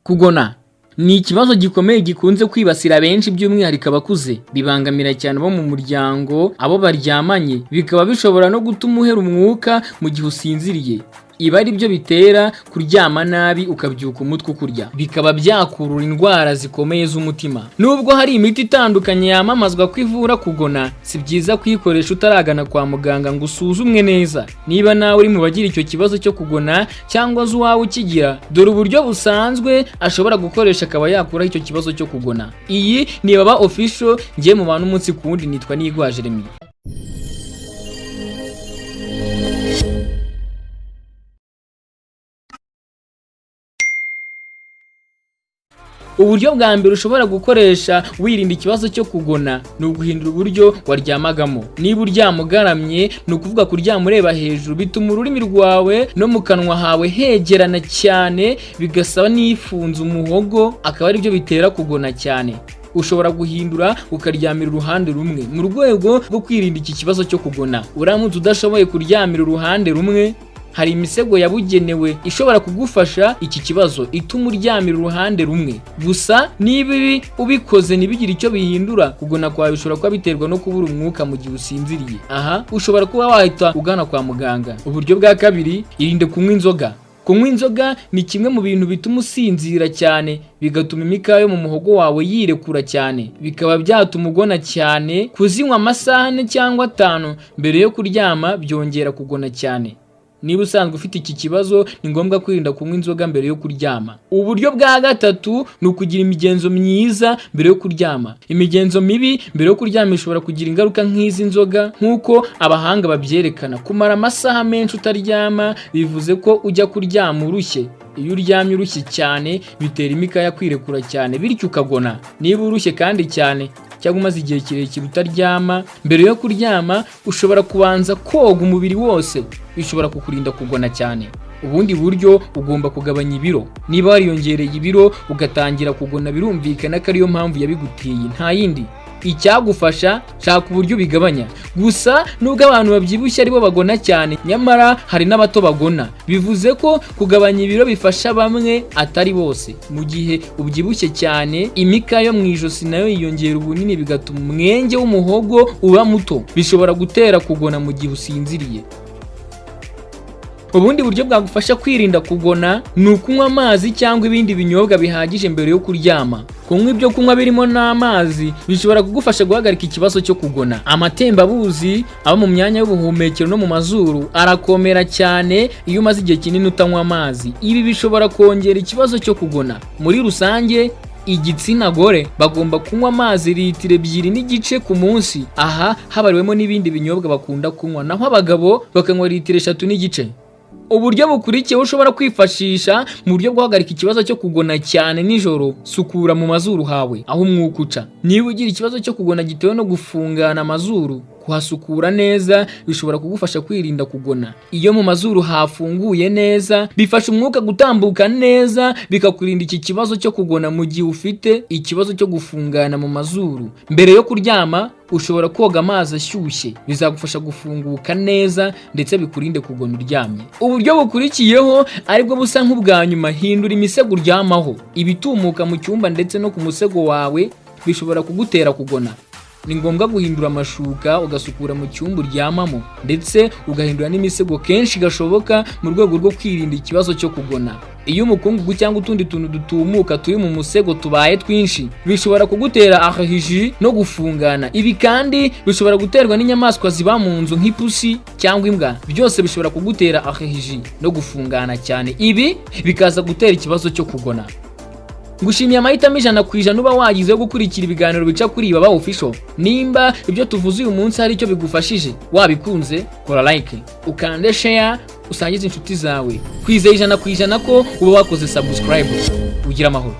Kugona ni ikibazo gikomeye gikunze kwibasira benshi, by'umwihariko abakuze. Bibangamira cyane abo mu muryango, abo baryamanye, bikaba bishobora no gutuma uhera umwuka mu gihe usinziriye. Ibi ari byo bitera kuryama nabi, ukabyuka umutwe ukurya, bikaba byakurura indwara zikomeye z'umutima. Nubwo hari imiti itandukanye yamamazwa ko ivura kugona, si byiza kuyikoresha utaragana kwa muganga ngo usuzumwe neza. Niba nawe uri mu bagira icyo kibazo cyo kugona cyangwa se uwawe ukigira, dore uburyo busanzwe ashobora gukoresha akaba yakuraho icyo kibazo cyo kugona. Iyi ni Baba Official, ngiye mu bantu umunsi ku wundi, nitwa Nigwa Jeremy. Uburyo bwa mbere ushobora gukoresha wirinda ikibazo cyo kugona ni uguhindura uburyo waryamagamo. Niba uryama ugaramye, ni ukuvuga kuryama ureba hejuru, bituma ururimi rwawe no mu kanwa hawe hegerana cyane, bigasaba n'ifunze umuhogo, akaba aribyo bitera kugona cyane. Ushobora guhindura ukaryamira uruhande rumwe mu rwego rwo kwirinda iki kibazo cyo kugona. Uramutse udashoboye kuryamira uruhande rumwe, hari imisego yabugenewe ishobora kugufasha iki kibazo, ituma uryamira uruhande rumwe gusa. Niba ibi ubikoze ntibigire icyo bihindura, kugona kwawe bishobora kuba biterwa no kubura umwuka mu gihe usinziriye. Aha ushobora kuba wahita ugana kwa muganga. Uburyo bwa kabiri, irinde kunywa inzoga. Kunywa inzoga ni kimwe mu bintu bituma usinzira cyane, bigatuma imikaya yo mu muhogo wawe yirekura cyane, bikaba byatuma ugona cyane. Kuzinywa amasaha 4 cyangwa 5 mbere yo kuryama byongera kugona cyane. Niba usanzwe ufite iki kibazo, ni ngombwa kwirinda kunywa inzoga mbere yo kuryama. Uburyo bwa gatatu ni ukugira imigenzo myiza mbere yo kuryama. Imigenzo mibi mbere yo kuryama ishobora kugira ingaruka nk'izi nzoga, nk'uko abahanga babyerekana. Kumara amasaha menshi utaryama bivuze ko ujya kuryama urushye. Iyo uryamye urushye cyane, bitera imikaya kwirekura cyane, bityo ukagona. Niba urushye kandi cyane cyangwa umaze igihe kirekire utaryama, mbere yo kuryama ushobora kubanza koga umubiri wose, bishobora kukurinda kugona cyane. Ubundi buryo, ugomba kugabanya ibiro. Niba wariyongereye ibiro ugatangira kugona, birumvikana ko ariyo mpamvu yabiguteye, nta yindi. Icyagufasha, shaka uburyo ubigabanya. Gusa nubwo abantu babyibushye aribo bagona cyane, nyamara hari n'abato bagona. Bivuze ko kugabanya ibiro bifasha bamwe, atari bose. Mu gihe ubyibushye cyane, imikaya yo mu ijosi nayo yiyongera ubunini, bigatuma umwenge w'umuhogo uba muto, bishobora gutera kugona mu gihe usinziriye. Ubundi buryo bwagufasha kwirinda kugona ni ukunywa amazi cyangwa ibindi binyobwa bihagije mbere yo kuryama. Kunywa ibyo kunywa birimo n'amazi bishobora kugufasha guhagarika ikibazo cyo kugona. Amatembabuzi aba mu myanya y'ubuhumekero no mu mazuru arakomera cyane iyo umaze igihe kinini utanywa amazi. Ibi bishobora kongera ikibazo cyo kugona. Muri rusange, igitsina gore bagomba kunywa amazi litiro 2.5 ku munsi, aha habariwemo n'ibindi binyobwa bakunda kunywa, naho abagabo bakanywa litiro 3.5. Uburyo bukurikiyeho ushobora kwifashisha mu buryo bwo guhagarika ikibazo cyo kugona cyane nijoro: sukura mu mazuru hawe aho umwuka uca. Niba ugira ikibazo cyo kugona gitewe no gufungana amazuru, kuhasukura neza bishobora kugufasha kwirinda kugona. Iyo mu mazuru hafunguye neza, bifasha umwuka gutambuka neza, bikakurinda iki kibazo cyo kugona. Mu gihe ufite ikibazo cyo gufungana mu mazuru, mbere yo kuryama ushobora koga amazi ashyushye, bizagufasha gufunguka neza ndetse bikurinde kugona uryamye. Uburyo bukurikiyeho, aribwo busa nk'ubwa nyuma: hindura imisego uryamaho. Ibitumuka mu cyumba ndetse no ku musego wawe bishobora kugutera kugona. Ni ngombwa guhindura amashuka, ugasukura mu cyumba uryamamo, ndetse ugahindura n'imisego kenshi gashoboka mu rwego rwo kwirinda ikibazo cyo kugona. Iyo umukungugu cyangwa utundi tuntu dutumuka turi mu musego tubaye twinshi, bishobora kugutera allergie no gufungana. Ibi kandi bishobora guterwa n'inyamaswa ziba mu nzu nk'ipusi cyangwa imbwa. Byose bishobora kugutera allergie no gufungana cyane, ibi bikaza gutera ikibazo cyo kugona. Ngushimiye amahitamo 100% uba wagize yo gukurikira ibiganiro bica kuri Baba Official. Nimba ibyo tuvuze uyu munsi hari icyo bigufashije, wabikunze, kora like, ukande share, usangize inshuti zawe. Kwizeye 100% ko uba wakoze subscribe. Ugira amahoro.